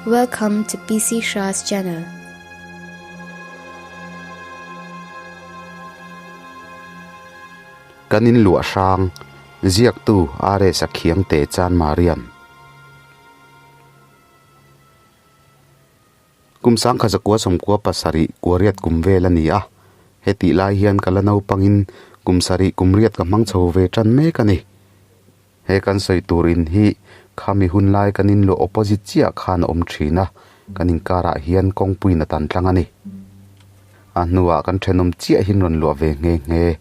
Welcome to PC Shah's channel. Kan in luah hrang, ziaktu RS a khiang te chan Marian. Kum 1997 kuariat kum vel a ni a, hetih lai hian ka la naupangin kum sarih kum riat ka hmang chho ve tan mek a ni. He kan sawi tur in hi khami hun lai kan in luah opposite chiah khan a awm thin a, kan inkarah hian kawngpuiin a tan tlang a ni. A hnuah kan thenawm chiahin rawn luah ve nghe nghe.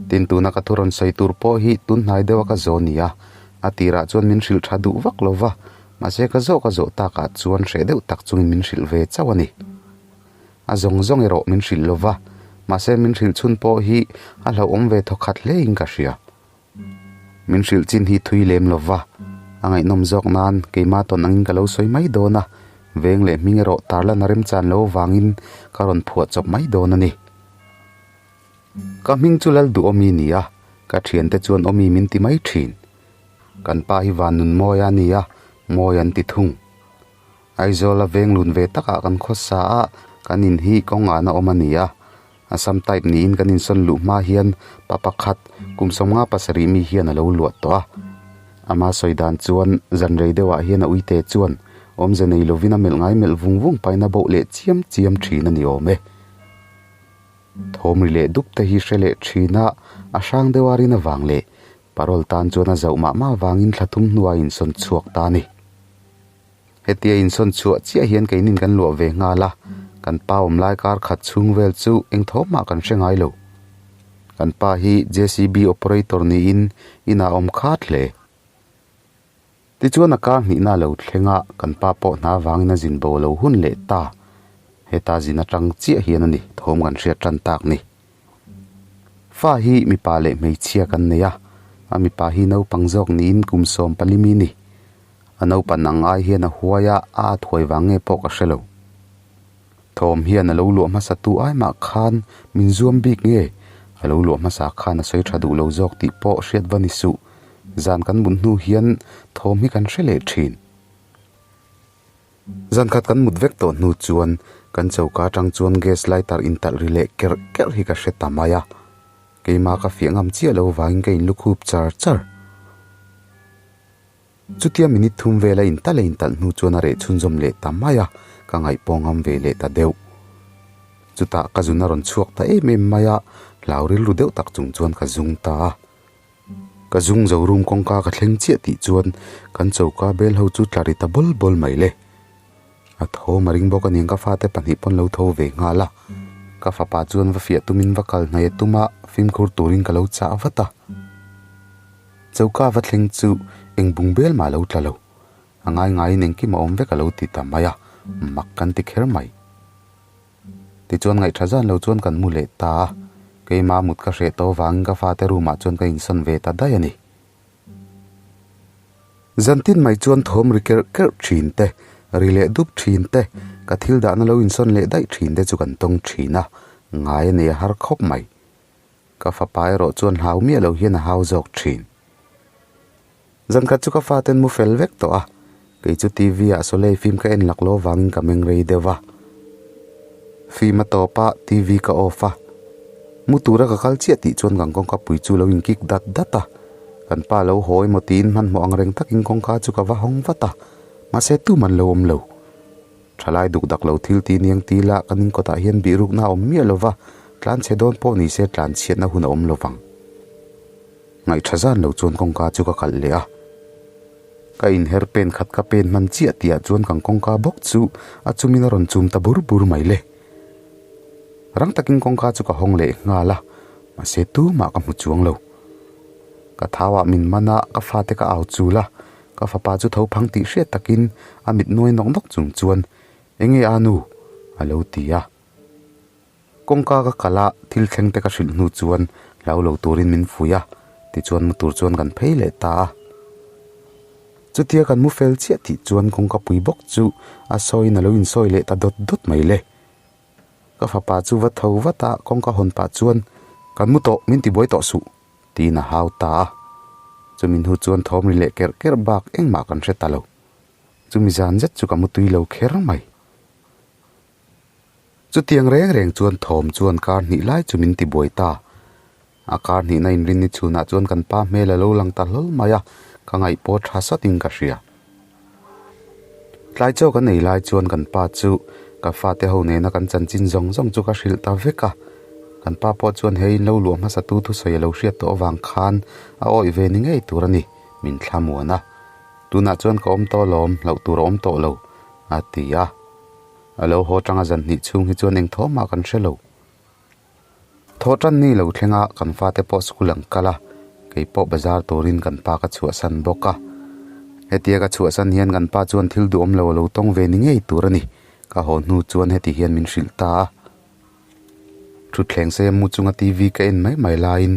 Tin, tuna ka thu rawn sawi tur pawh hi tun hnai deuha ka zawh ni a, a tirah chuan min hrilh tha duh vak lo va, mahse ka zawh ka zawh takah chuan hreh deuh tak chungin min hrilh ve chauh a ni. A zawng zawng erawh min hrilh lo va, mahse min hrilh chhun pawh hi a hlauhawm ve thawkhat hlein ka hria. Min hrilh chin hi thui lem lo va, a ngaihnawm zawk nan keimah tawn angin ka lo sawi mai dawn a, veng leh hming erawh tarlan a remchan lo avangin ka rawn phuah chawp mai dawn a ni. Ka hming chu Lal duh awmi ni a, ka thiante chuan awmi min ti mai thin. Kan pa hi van nun mawi a ni a, mawi an ti thung. Aizawl a veng lun ve takah kan khawsa a, kan in hi kawng an a awm a ni a. Assam type niin kan insawn luh hma hian pa pakhat kum 57 mi hian a lo luah tawh a. Ama sawi dan chuan zan rei deuhah hian a uite chuan awmze nei lovin a melh ngai melh vung vung paina boh leh chiam chiam thin a ni awm e. Thawm ri leh dup te hi hre leh thin a, a hrang deuh a rin avang leh parole tan chuan a zauh mah mah avangin thla thum hnuah a insawn chhuak ta a ni. Hetia insawn chhuah chiah hian keinin kan luah ve nghal a, kan pa awm lai kar khat chhung vel chu eng thawm mah kan hre ngai lo. Kan pa hi JCB operator niin inah a awm khat hle. Tichuan a kar hnihna a lo thleng a, kan pa pawh hna avangin a zin bo lo hun leh ta. Heta zin atang chiah hian a ni thawm kan hriat tan tak ni. Fa hi mipa leh hmeichhia kan nei a, a mipa hi naupang zawk niin kum 14 mi ni. A naupan ang ai hian a huai a, a at huai vang nge pawh ka hre lo. Thawm hian a lo luah hmasa tu ai mah khan min zuam bik nge? A lo luah hmasa khan a sawi tha duh lo zawk tih pawh hriat va ni suh. Zan kan mut hnu hian thawm hi kan hre leh thin. Zan khat kan mut vek tawh hnu chuan kan choka atang chuan gas lighter intalh ri leh kerh kerh hi ka hre ta mai a. Keimah ka fiah ngam chiah lo vangin ka inlukhup char char. Chutia minute thum vela intalh a intalh hnu chuan a reh chhunzawm leh ta mai a, ka ngaihpawh ngam ve leh ta deuh. Chutah ka zun a rawn chhuak ta em em mai a, hlau rilru deuh tak chung chuan ka zung ta a. Ka zung zo room kawngka ka thleng chiah tih chuan kan choka bel ho chu tla ri ta bawl bawl mai le. A tho a ring bawk aniang ka fate pahnih pawn lo tho ve nghal a. Ka fapa chuan va fiah tumin va kal hnaih a tum a, fimkhur turin ka lo chah vat a. Choka va thleng chu eng bung bel mah lo tla lo. A ngai ngaiin engkim a awm vek a lo ti ta mai a, mak kan ti kher mai. Tichuan ngaihṭha zan lo chuan kan mu leh ta a, keimah mut ka hreh tawh avangin ka fate room ah chuan ka insawn ve ta daih a ni. Zantin mai chuan thawm ri kerh kerh ṭhin te, ri leh dup ṭhin te, ka thil dahna lo insawn leh daih ṭhin te chu kan tawng ṭhin a, ngai a nei a har khawp mai. Ka fapa erawh chuan hlau miah lo hian a hau zawk ṭhin. Zankhat chu ka faten mu fel vek tawh a, kei chu TV ah Soleil film ka en lak lo avangin ka meng rei deuh va. Film a tawp a, TV ka off a. Mu tura ka kal chiah tih chuan kan kawngka pui chu lo in kik dat dat a. Kan pa lo haw emaw tiin hmanhmawh ang reng takin kawngka chu ka va hawng vat a, mahse tuman lo awm lo. Thalai duk dak lo thil ti niang ti la kan inkawtah hian bihrukna a awm miah lo va, tlanchhe dawn pawh ni se tlanchhiatna hun a awm lo vang. Ngaihṭha zan lo chuan kawngka chu ka kalh leh a. Ka inher pen khat ka pen hman chiah tihah chuan kan kawngka bawk chu a chumin a rawn chum ta bur bur mai le. Rang takin kawngka chu ka hawng leh nghal a, mahse tumah ka hmu chuang lo. Ka thauah min man a, ka fate ka au chul a, ka fapa chu tho phang tih hriat takin a mit nuai nawk nawk chung chuan, Enge a nu? a lo ti a. Kawngka ka kal a, thil thleng te ka hrilh hnu chuan hlau lo turin min fuih a, tichuan mu tur chuan kan phei leh ta a. Chutia kan mu fel chiah tih chuan kawngka pui bawk chu a sawiin a lo insawi leh ta dawt dawt mai le. Ka fapa chu va tho vat a, kawngka hawn pah chuan, Kan mu tawh, min tibuai tawh suh, tiin a hau ta a. Chumi hnu chuan thawm ri leh kerh kerh bak engmah kan hre ta lo. Chumi zan zet chu ka mutui lo kher mai. Chutiang reng reng chuan thawm chuan kar hnih lai chu min ti buai ta. A kar hnihna inrinni chhunah chuan kan pa hmel a lo lang ta hlawl mai a, ka ngaih pawh tha sawtin ka hria. Tlai chaw kan ei lai chuan kan pa chu ka fate ho nena kan chanchin zawng zawng chu ka hrilh ta vek a. Kan pa pawh chuan he in lo luah hmasa tu thusawi a lo hriat tawh avang khan a awih ve ni ngei tur a ni, min thlamuan a. Tunah chuan ka awm tawh alawm, hlauh tur a awm tawh lo, a ti a. A lo haw tanga zan hnih chhung hi chuan eng thaw mah kan hre lo. Thaw tan ni lo thleng a, kan fate pawh school an kal a, kei pawh bazar turin kan pa ka chhuahsan bawk a. Hetia ka chhuahsan hian kan pa chuan thil duhawm lo a lo tawng ve ni ngei tur a ni. Ka haw hnu chuan heti hian min hrilh ta a. Thutthleng sei a mu chunga TV ka en mai mai laiin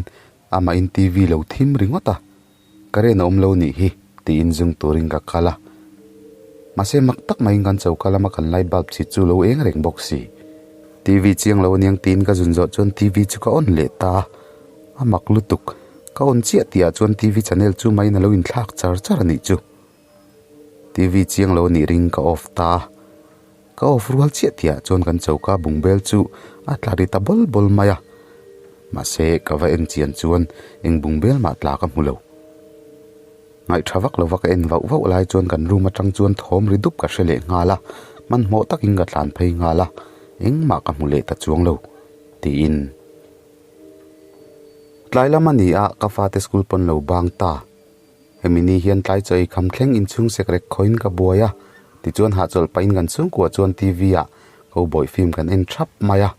amahin TV lo thim ringawt a. Ka ren a awm lo nih hi, tiin zung turin ka kal a. Mahse mak tak maiin kan choka lama kan light bulb chhit chu lo eng reng bawk si. TV chiang lo aniang tiin ka zun zawh chuan TV chu ka on leh ta a. A mak lutuk, ka on chiah tihah chuan TV channel chu maiin a lo inthlak char char a nih chu. TV chiang lo anih ring ka off ta a. Ka off rual chiah tihah chuan kan choka bungbel chu a tla ri ta bawl bawl mai a. Mahse, ka va en chian chuan eng bungbel mah tla ka hmu lo. Ngaihtha vak lova ka en vauh vauh lai chuan kan room atang chuan thawm ri dup ka hre leh nghal a, hmanhmawh takin ka tlan phei nghal a, engmah ka hmu leh ta chuang lo, tiin. Tlai lam a ni a, ka fate school pawn lo bang ta. Hemi ni hian tlai chaw ei kham thleng inchhung sek rek khawin ka buai a, tichuan hahchawlh pahin kan chhungkua chuan TV ah Cowboy film kan en thap mai a.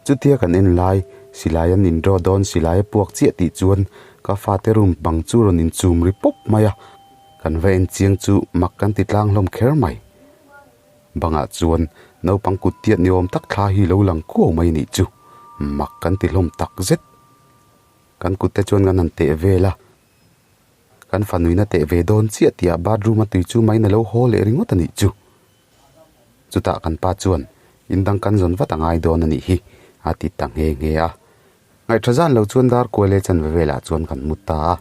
Chutia kan en lai, silai an indraw dawn silai a puak chiah tih chuan ka fate room bang chu rawn inchum ri pawp mai a, kan va en chiang chu mak kan ti tlang hlawm kher mai. Bangah chuan naupang kut tiat ni awm tak thla hi lo lang kuau mai nih chu mak kan ti hlawm tak zet. Kan kut te chuan kan han teh vel a, kan fanuina teh ve dawn chiah tihah bathroom a tui chu main a lo haw leh ringawt a nih chu. Chutah kan pa chuan in dang kan zawn vat a ngai dawn a nih hi a ti ta nghe nghe a. Ngaihtha zan lo chuan dar kual e chanve velah chuan kan mu ta a.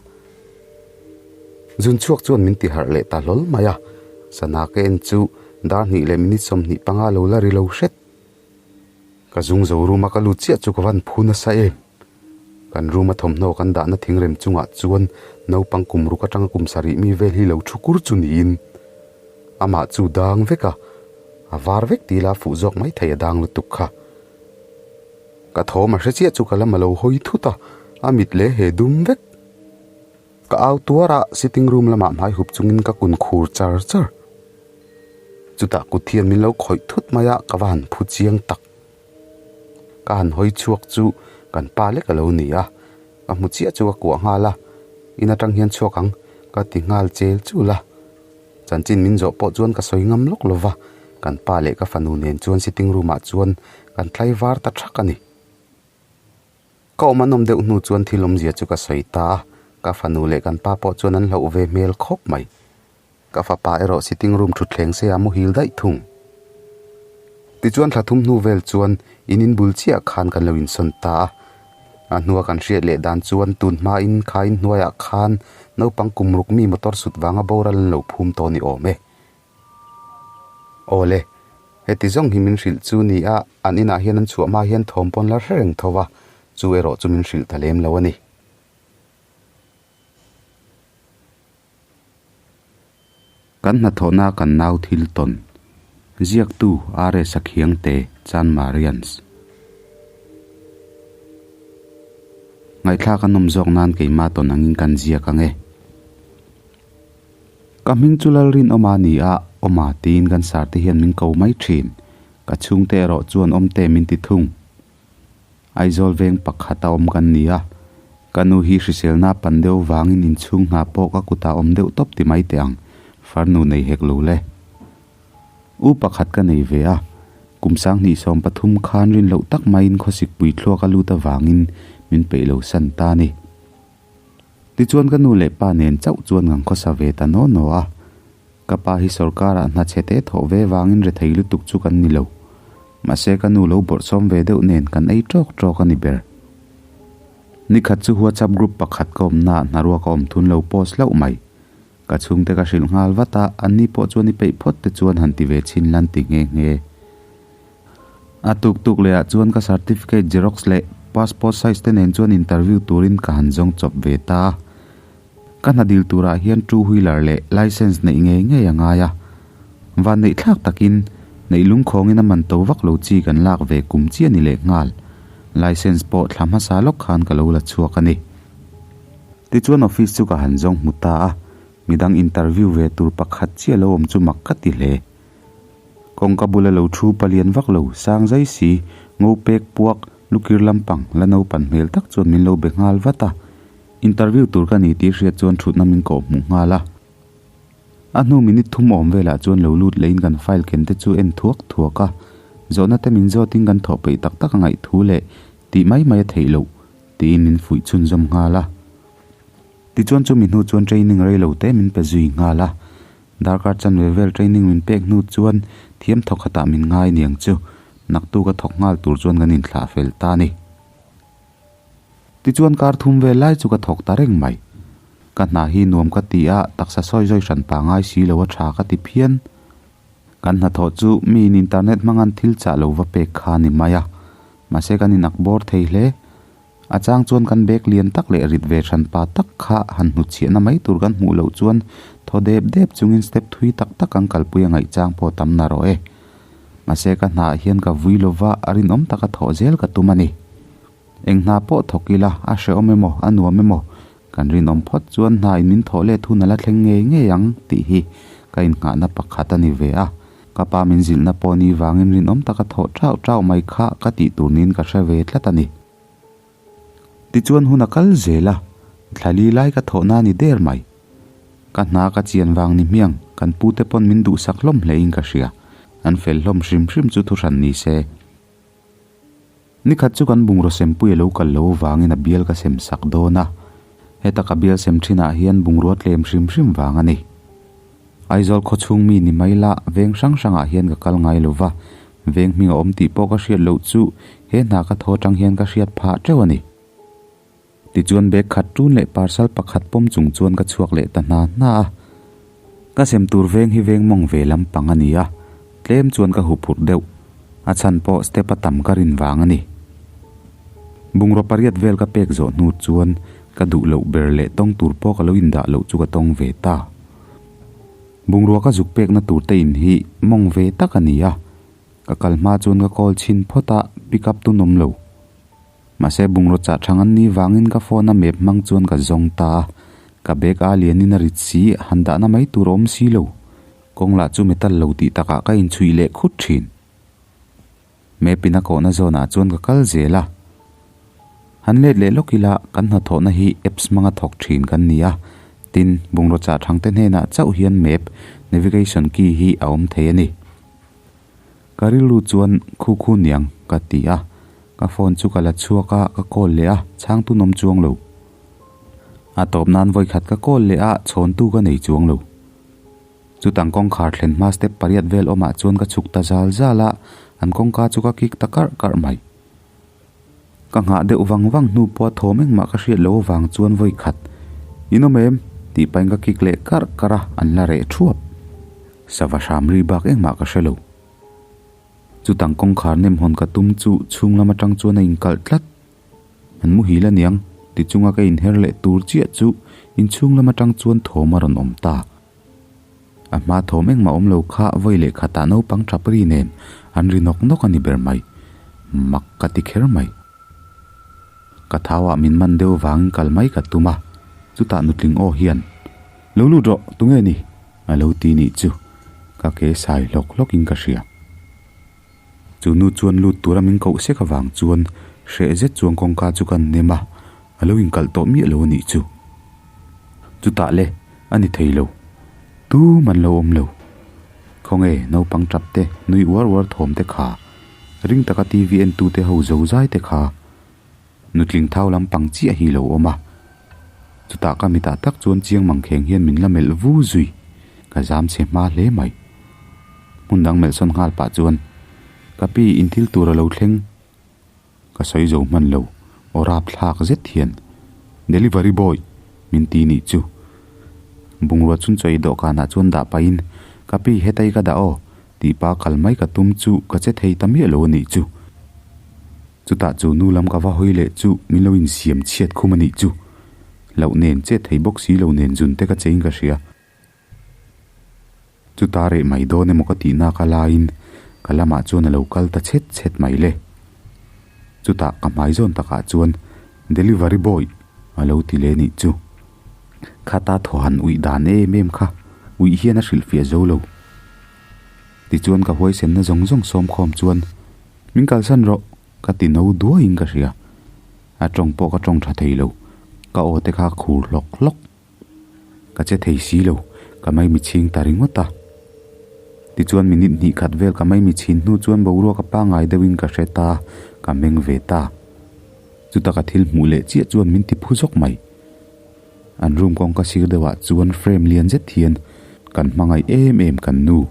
Zun chhuak chuan min ti harh leh ta hlawl mai a, sana ka en chu dar hnih leh minute 25 lo la ri lo hret. Ka zung zo room a ka lut chiah chu ka van phu nasa em. Kan room a thawmhnaw kan dahna thingrem chungah chuan naupang kum ruk atanga kum sarih mi vel hi lo thu kur chu niin amah chu dang vek a, a var vek tih la fuh zawk mai thei a dang lutuk kha. Ka thawm a hre chiah chu ka lam a lo hawi thut a, a mit leh he dum vek. Ka au tuar a, sitting room lamah hmai hup chungin ka kun khur char char. Chutah kut hian min lo khawih thut mai a, ka va han phu chiang tak. Ka han hawi chhuak chu kan pa lek a lo ni a, ka hmu chiah chu ka kuah nghal a, in atang hian chhuak ang ka ti nghal chel chul a. Chanchin min zawh pawh chuan ka sawi ngam lawk lo va, kan pa leh ka fanu nen chuan sitting room ah chuan kan tlai var ta thak a ni. Ka awm an awm deuh hnu chuan thil awmzia chu ka sawi ta a, ka fanu leh kan pa pawh chuan an hlauh ve hmel khawp mai. Ka fapa erawh sitting room thutthleng se a muhil daih thung. Tichuan thla thum hnu vel chuan in in bul chiah khan kan lo insawn ta a. A hnua kan hriat leh dan chuan tun hmain kha in hnuaiah khan naupang kum ruk mi motor sut vanga boral an lo phum tawh ni awm e. Awle, heti zawng hi min hrilh chu ni a, an inah hian an chhuah hma hian thawm pawn la hre reng tho a, chu erawh chu min hrilh ta lem lo a ni. Kan hnathawhna kan nau thil tawn. Ziaktu RS a Khiangte, Chan Marians. Ngaihthlak a nawm zawk nan keimah tawn angin kan ziak ang e. Ka hming chu Lalrinawma a ni a, Awma tiin kan sarte hian min ko mai thin. Ka chhungte erawh chuan Awmte min ti thung. Aizawl veng pakhat a awm kan ni a, ka nu hi hriselna pan deuh vangin inchhung hna pawh ka kutah awm deuh tawp ti mai teh ang, farnu nei hek lo le. U pakhat ka nei ve a, kum sanghnih 13 khan rin loh tak maiin khawsik pui thluak a lut avangin min peih lo san ta a ni. Tichuan ka nu leh pa nen chauh chuan kan khawsa ve ta naw naw a, ka pa hi sawrkarah hna chhe te thawh ve vangin rethei lutuk chu kan ni lo. Mahse ka nu lo bawrhsawm ve deuh nen kan ei tawk tawk a ni ber. Nikhat chu WhatsApp group pakhat ka awmnaah hnaruak a awm thun lo post hlauh mai. Ka chhungte ka hrilh nghal vat a, anni pawh chuan i peih phawt te chuan han ti ve chhin lan ti nghe nghe. A tuk tuk leh ah chuan ka certificate xerox leh passport size te nen chuan interview turin ka han zawng chawp ve ta a. Ka hna dil turah hian two wheeler leh licence neih ngei ngei a ngai a. Van neih thlak takin neih lungkhawngin a man to vak lo chi kan lak ve kum chiah ni leh nghal. Licence pawh thla hmasa lawk khan ka lo la chhuak a ni. Tichuan office chu ka han zawng hmu ta a, midang interview ve tur pakhat chiah lo awm chu mak ka ti hle. Kawngka bula lo thu palian vak lo, sang zai si, ngo pek puak, lukir lampang, la naupan hmel tak chuan min lo be nghal vat a. Interview tur ka ni tih hriat chuan thutna min kawh hmuh nghal a. A hnu minute thum awm velah chuan lo lut lehin kan file ken te chu en thuak thuak a, zawhna te min zawtin kan thawh peih tak tak a ngaih thu leh tih mai mai a theih loh tiin min fuih chhunzawm nghal a. Tichuan chumi hnu chuan training rei lo te min pe zui nghal a. Darkar chanve vel training min pek hnu chuan thiam thawk khatah min ngai niang chu naktuk a thawk nghal tur chuan kan inthlah fel ta a ni. Tichuan kar thum vel lai chu ka thawk ta reng mai. Ka hna hi nuam ka ti a, taksa sawi zawi hran pa ngai si lo a tha ka ti phian. Kan hnathawh chu miin internet hmangan thil chah lo va pek kha a ni mai a, mahse kan inak bawr thei hle. A chang chuan kan bag lian tak leh rit ve hran pa tak kha han hnutchhiahna mai tur kan hmuh loh chuan thaw dep dep chungin step thui tak tak an kalpui a ngaih chang pawh tam na rawh e. Mahse ka hnaah hian ka vui lova a rinawm taka thawh zel ka tum a ni. Eng hna pawh thawk ila a hrehawm emaw a nuam emaw kan rinawm phawt chuan hna in min thawh let hun a la thleng ngei ngei ang tih hi ka innghahna pakhat a ni ve a. Ka pa min zilhna pawh ni vangin rinawm taka thawh tau tau mai kha ka tih tur niin ka hre ve tlat a ni. Tichuan hun a kal zel a, thla li lai ka thawhna a ni der mai. Ka hna ka chian vang ni hmiang, kan pute pawn min duhsak hlawm hlein ka hria. An fel hlawm hrim hrim chu thuhran ni se. Nikhat chu kan bungraw sempui a lo kal lo vangin a bial ka sem sak dawn a, heta ka bial sem thinah hian bungrua tlem hrim hrim vang a ni. Aizawl khawchhung mi ni mai la, veng hrang hrangah hian ka kal ngai lo va, veng hming a awm tih pawh ka hriat loh chu he hna ka thaw atang hian ka hriat phah teuh a ni. Tichuan bag khat tun leh parcel pakhat pawm chung chuan ka chhuak leh ta hna hna a. Ka sem tur veng hi veng mawng ve lampang a ni a, tlem chuan ka huphurh deuh. A chhan pawh step a tam ka rin vang a ni. Bungraw pariat vel ka pek zawh hnu chuan ka duh loh ber leh tawng tur pawh ka lo indah loh chu ka tawng ve ta. Bungrua ka zuk pekna tur te in hi mawng ve tak a ni a, ka kal hma chuan ka call chhin phawt a, pick up tun awm lo. Mahse bungraw chah thang an nih vangin ka phone a map hmang chuan ka zawng ta a, ka bag a lianin a rit si, han dahna mai tur a awm si lo. Kawng lah chu metal lo tih takah ka inchhuih leh khut thin. Map in a kohna zawnah chuan ka kal zel a. Han let leh lawk ila kan hnathawhna hi apps hmanga thawk thin kan ni a, tin bungraw chah thang te hnenah chauh hian map navigation key hi a awm thei a ni. Ka rilru chuan khu khu niang ka ti a, ka phone chu ka la chhuak a, ka call leh a, chhang tun awm chuang lo. A tawp nan vawikhat ka call leh a, chhawntu ka nei chuang lo. Chutang kawngkhar thlen hma step pariat vel awmah chuan ka chhuk ta zal zal a, an kawngka chu ka kik ta karh karh mai. Ka nghah deuh vang vang hnu pawh a thawm engmah ka hriat loh avang chuan vawi khat, In awm em? tih pahin ka kik leh karh karh a, an la reh thuap. Sava hram ri bak engmah ka hre lo. Chutang kawngkhar nem hawn ka tum chu chhung lam atang chuan a inkalh tlat. An muhil aniang ti chunga ka inher leh tur chiah chu inchhung lam atang chuan thawm a rawn awm ta. A hma thawm engmah awm lo kha vawi leh khatah naupang tap ri nen an ri nawk nawk a ni ber mai. Mak ka ti kher mai. Ka thauah min man deuh vangin kal mai ka tum a, chutah nutling aw hian, Lo lut rawh, tunge ni? a lo ti nih chu ka ke sai hlawk hlawkin ka hria. Chu nu chuan lut tura min koh sek avang chuan hreh zet chuan kawngka chu ka nem a, a lo inkalh tawh miah lo a nih chu. Chutah le, a ni thei lo. Tum an lo awm lo. Khawnge naupang tap te, nui uar uar thawm te kha, ring taka TV en tu te ho zo zai te kha, nutling thau lampang chiah hi lo awm a. Chutah ka mitah tak chuan chiang mangkheng hian min la melh vu zui. Ka zam chhe hma hle mai. Hmun dang melh sawn nghal pah chuan, Ka pi, in thil tur a lo thleng. Ka sawi zo hman lo, aw rap thlak zet hian, Delivery boy, min ti nih chu. Bungrua chun chaw ei dawhkanah chuan dah pahin, Ka pi, hetai ka dah aw, tih pa kal mai ka tum chu ka che thei ta miah lo a nih chu. Chutah chu nu lam ka va hawi leh chu min lo insiam chhiat khum a nih chu. Loh nen chet thei bawk si lo nen zun te ka chein ka hria. Chuta reh mai dawn emaw ka tih nak a laiin ka lamah chuan a lo kal ta chhet chhet mai le. Chutah ka hmai zawn takah chuan Delivery boy a lo ti leh nih chu. Khata thaw han uih dan em em kha uih hian a hrilhfiah zo lo. Tichuan ka huaisenna zawng zawng sawm khawm chuan min kalsan rawh ka ti no duaiin ka hria. A tawng pawh ka tawng tha thei lo, ka aw te kha khur hlawk hlawk. Ka che thei si lo, ka maimi chhing ta ringawt a. Tichuan minute hnih khat vel ka maimi chhin hnu chuan boruak a pangngai deuhin ka hre ta, ka meng ve ta. Chuta ka thil hmuh leh chiah chuan min ti phu zawk mai. An room kawngka sir deuhah chuan frame lian zet hian kan hmangaih em em kan nu.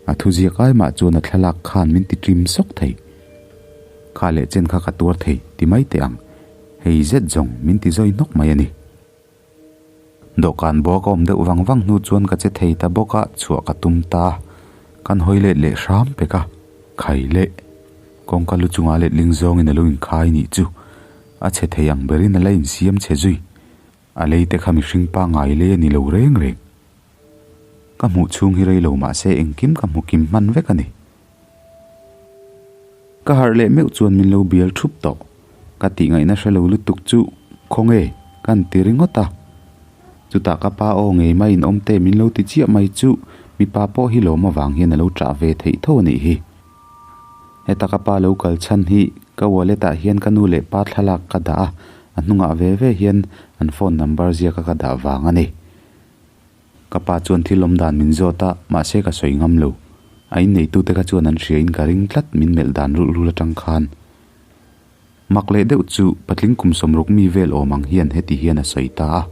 A thuziak ai mah chuan a thlalak khan min ti ṭim sawk thei. Kha leh chen kha ka tuar thei ti mai teh ang. Hei zet zawng min ti zawi hnawk mai a ni. Dawhkan bua ka awm deuh vang vang hnu chuan ka che thei ta bawk a, chhuah ka tum ta. Kan hawi let leh hram pek a, khai leh. Kawngka lu chungah letling zawngin a lo inkhai nih chu. A chhe thei ang berin a la insiam chhe zui. A lei te kha mihring pangngai lei a ni lo reng reng. Ka hmuh chhung hi rei lo mah se engkim ka hmu kim hman vek a ni. Ka harh leh meuh chuan min lo bial thup tawh. Ka tih ngaihna hre lo lutuk chu khawnge kan ti ringawt a. Chutah ka pa aw ngei mai in awm te min lo ti chiah mai chu mipa pawh hi lawm avang hian a lo chah ve theih tho a nih hi. Heta ka pa lo kal chhan hi ka wallet ah hian ka nu leh pa thlalak ka dah a, a hnungah ve ve hian an phone number ziaka ka dah vang a ni. Ka pa chuan thil awm dan min zawt a, mahse ka sawi ngam lo. A inneitute kha chuan an hria in ka ring tlat min melh dan rulh rulh atang khan. Mak leh deuh chu patling kum sawmruk mi vel awm ang hian heti hian a sawi ta a.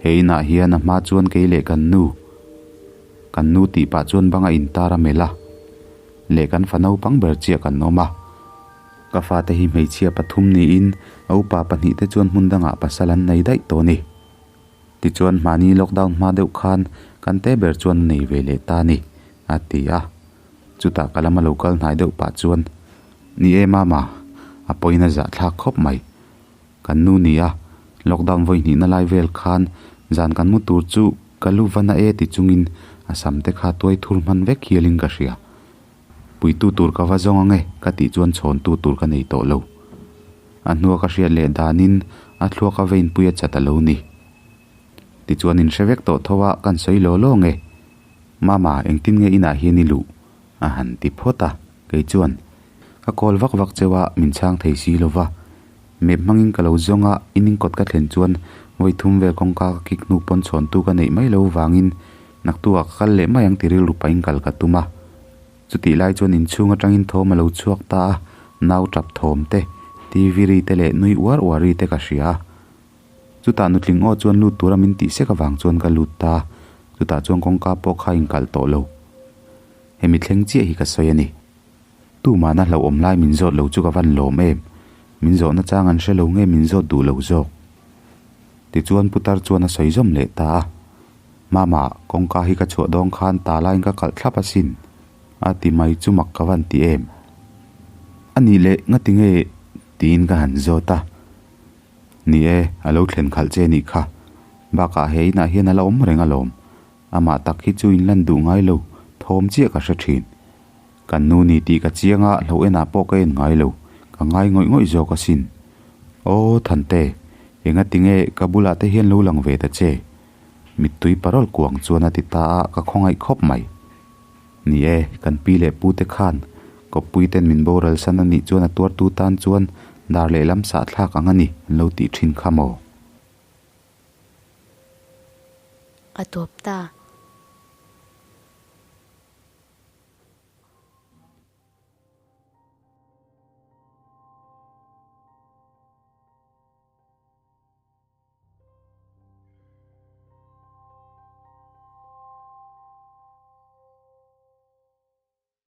He inah hian a hma chuan kei leh kan nu, kan nu tih pah chuan bang a intar a melh a, leh kan fa naupang ber chiah kan awm a. Ka fate hi hmeichhia pathum niin a upa pahnihte chuan hmun dangah pasal an nei daih tawh a ni. Tichuan mahni lockdown hma deuh khan kan te ber chuan a nei ve leh ta a ni, a ti a. Chutah ka lama lo kal hnai deuh pah chuan, Ni e mama, a pawina zahthlak khawp mai. Kan nu ni a, lockdown vawi hnihna lai vel khan zan kan mu tur chu ka lu va na e ti chungin a sam te kha tuai thur hman vek hialin ka hria. Puitu tur ka va zawng ang e ka tih chuan chhawntu tur ka nei tawh lo. A hnua ka hriat leh danin a thluak a veinpui a chat a lo ni. Tichuan in hre vek tawh tho a, kan sawi law law nge? Mama, engtin nge inah hian i luh? a han ti phawt a, kei chuan ka call vak vak cheu a, min chhang thei si lo va. Map hmangin ka lo zawng a, inning kawt ka thlen chuan vawi thum vel kawngka ka kik hnu pawn chhawntu ka neih mai lo vangin naktuah ka kal leh mai ang ti rilru pahin kal ka tum a. Chutih lai chuan inchhung atangin thawm a lo chhuak ta a, nau tap thawm te, TV ri te leh nui uar uar ri te ka hria a. Chutah nutling aw chuan lut tura min tih sek avang chuan ka lut ta a, chutah chuan kawngka pawh kha inkalh tawh lo. Hemi thleng chiah hi ka sawi a ni. Tumahna hlauhawm lai min zawt lo chu ka van lawm em? Min zawhna chang an hre lo nge min zawt duh lo zawk? Tichuan putar chuan a sawi zawm leh ta a. Mama, kawngka hi ka chhuah dawng khan ta laiin ka kalh thlap asin, a ti mai chu mak ka van ti em? A nih leh ngati nge? tiin ka han zawt a. Ni e, a lo thlen khalh che nih kha. Bakah he inah hian a la awm reng alawm. Amah tak hi chu inlan duh ngai lo, thawm chiah ka hre thin. Kan nu ni tih ka chiang a, hlo enah pawh ka en ngai lo, ka ngai ngawih ngawih zawk asin. Aw, Thante, engati nge ka bulah te hian lo lang ve ta che? Mittui parol kuang chuan a ti ta a, ka khawngaih khawp mai. Ni e, kan pi leh pu te khan kawppui ten min boral san a nih chuan a tuartu tan chuan dar lehlam sahthlak ang a ni an lo tih thin kha maw? A tawp ta.